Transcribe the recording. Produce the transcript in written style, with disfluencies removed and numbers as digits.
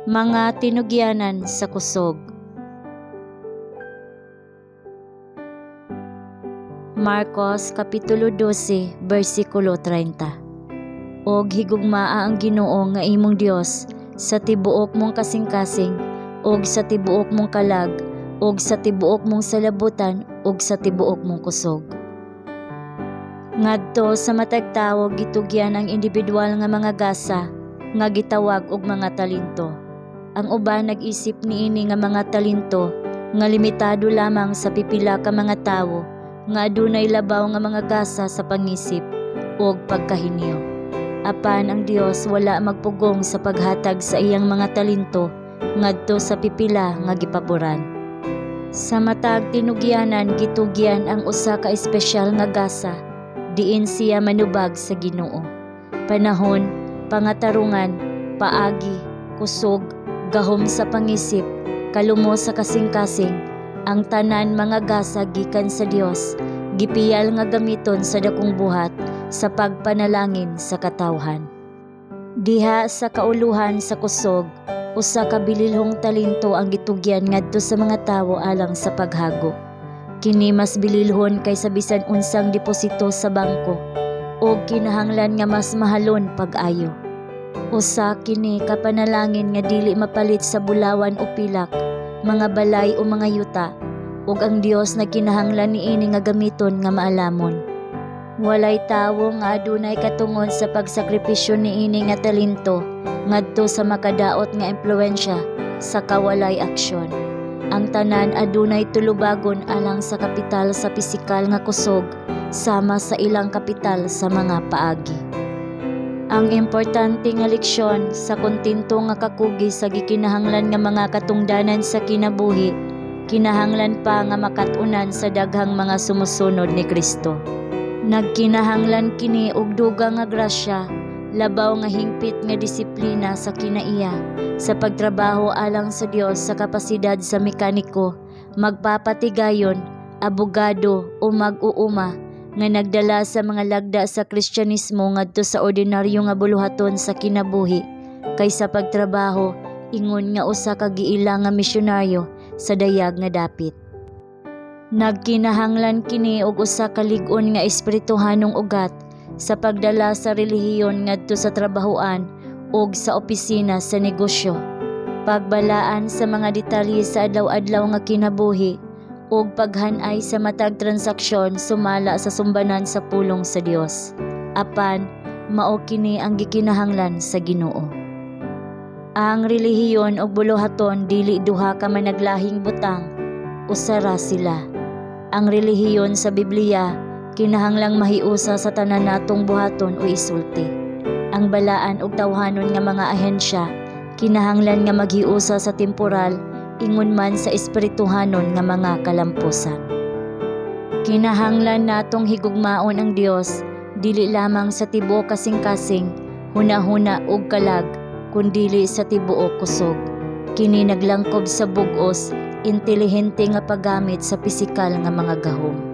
Mga tinugyanan sa kusog. Marcos Kapitulo 12, bersikulo 30. Og higugmaa ang Ginoo nga imong Dios sa tibuok mong kasing-kasing ug sa tibuok mong kalag ug sa tibuok mong salabutan ug sa tibuok mong kusog. Ngadto sa matag tawo gitugyan ang individual nga mga gasa nga gitawag og mga talento. Ang uban nag-isip niini nga mga talento nga limitado lamang sa pipila ka mga tawo nga adunay labaw nga mga gasa sa pangisip ug pagkahenyo. Apan ang Dios wala magpugong sa paghatag sa iyang mga talento ngadto sa pipila nga gipaboran. Sa matag tinugyanan gitugyan ang usa ka espesyal nga gasa diin siya manubag sa Ginoo. Panahon, pangatarungan, paagi, kusog, gahom sa pangisip, kalumo sa kasing-kasing, ang tanan mga gasa gikan sa Dios, gipiyal nga gamiton sa dakong buhat sa pagpanalangin sa katawhan. Diha sa kauluhan sa kusog, usa ka bililhong talento ang gitugyan ngadto sa mga tawo alang sa paghago. Kini mas bililhon kaysa bisan unsang deposito sa bangko ug kinahanglan nga mas mahalon pag-ayo. Usa kini ka panalangin nga dili mapalit sa bulawan o pilak, mga balay o mga yuta, ug ang Dios nagkinahanglan niini nga gamiton nga maalamon. Walay tawo nga adunay katungod sa pagsakripisyo niini nga talento ngadto sa makadaot nga impluwensya sa kawalay aksyon. Ang tanan adunay tulubagon alang sa kapital sa pisikal nga kusog sama sa ilang kapital sa mga paagi. Ang importante nga leksyon sa kontento nga kakugi sa gikinahanglan nga mga katungdanan sa kinabuhi kinahanglan pa nga makat-unan sa daghang mga sumusunod ni Kristo. Nagkinahanglan kini og dugang nga grasya, labaw nga hingpit nga disiplina sa kinaiya sa pagtrabaho alang sa Dios sa kapasidad sa mekaniko, magpapatigayon, abogado o mag-uuma nga nagdala sa mga lagda sa Kristyanismo ngadto sa ordinaryo nga buluhaton sa kinabuhi kaysa pagtrabaho ingon nga usa ka giila nga misyonaryo sa dayag nga dapit. Nagkinahanglan kini og usa ka lig-on nga espirituhanong ugat sa pagdala sa relihiyon ngadto sa trabahoan ug sa opisina sa negosyo. Pagbalaan sa mga detalye sa adlaw-adlaw nga kinabuhi ug paghan-ay sa matag transaksyon sumala sa sumbanan sa pulong sa Dios. Apan mao kini ang gikinahanglan sa Ginoo. Ang relihiyon ug buluhaton dili duha ka managlahing butang, usa ra sila. Ang relihiyon sa Biblia kinahanglang mahiusa sa tanan natong buhaton o isulti. Ang balaan ug tawhanon nga mga ahensya kinahanglan nga maghiusa sa temporal ingon man sa espirituhanon nga mga kalampusan. Kinahanglan natong higugmaon ang Dios dili lamang sa tibuok kasing-kasing, hunahuna ug kalag, kundili sa tibuok kusog. Kini naglangkob sa bug-os, intelihente nga paggamit sa pisikal nga mga gahom.